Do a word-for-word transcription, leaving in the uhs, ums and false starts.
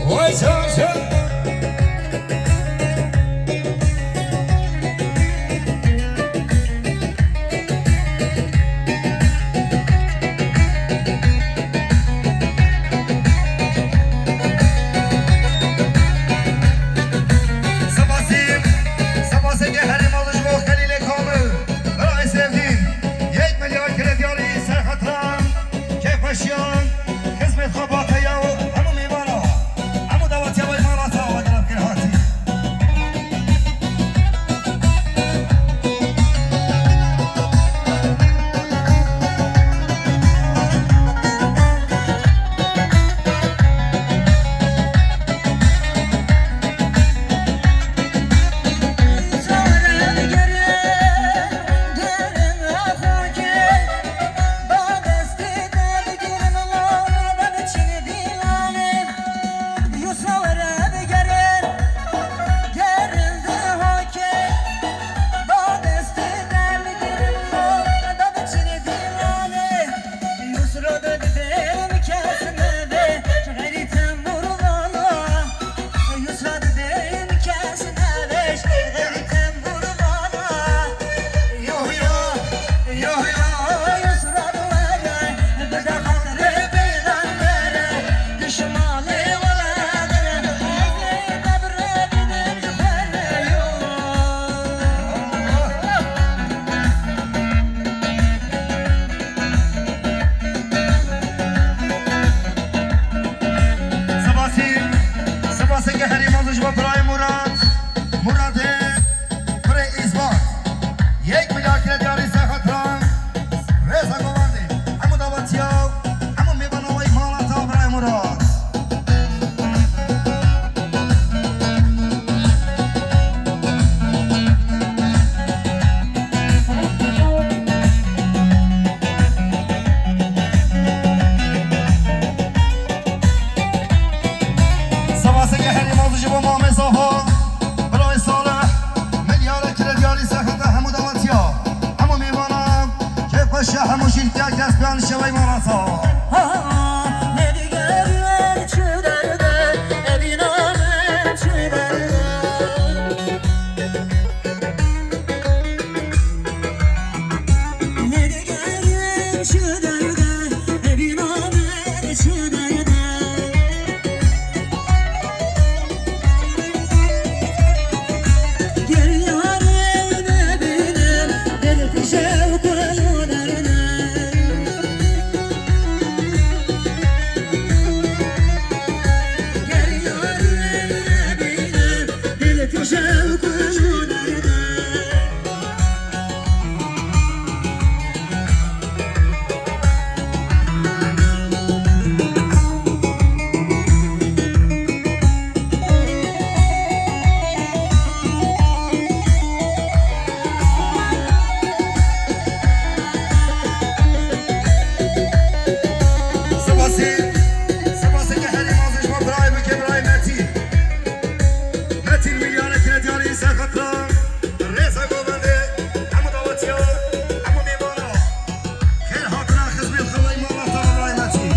Vay can can. Spasî, spaseke herî mezin ji bo Xelîlê Kamil, birayê sevgîn, yek milyar krediyarî serxetran, kêfxweşiyan, xizmêt xwe bate ya û hemû mêvana, hemû dawetiya wê mala te ava gerek kir hatî. Spasî, spaseke herî mezin ji bo birayê Murat. Muratê kurê Îzmar. Yek milyar krediyarî serxetran. Rêza govendê. Hemû dawetiya, hemû mêvana wê mala te birayê Murat. Spaseke herî mezin ji bo Mamê Zaha, birayê Salih, milyarek krediyarî serxeta hemû dawetiya, hemû mêvana, kêfxweşiya hemû jî li tiya kesbiyan şewey mala te. Spasî, spaseke herî mezin ji bo birayê bike, birayê Metîn. Metîn milyarek krediyarî serxeta, rêza govendê, hemû dawetiya, hemû mêvana. Xêr hatina xizmêt xwe wey mala te birayê Metîn.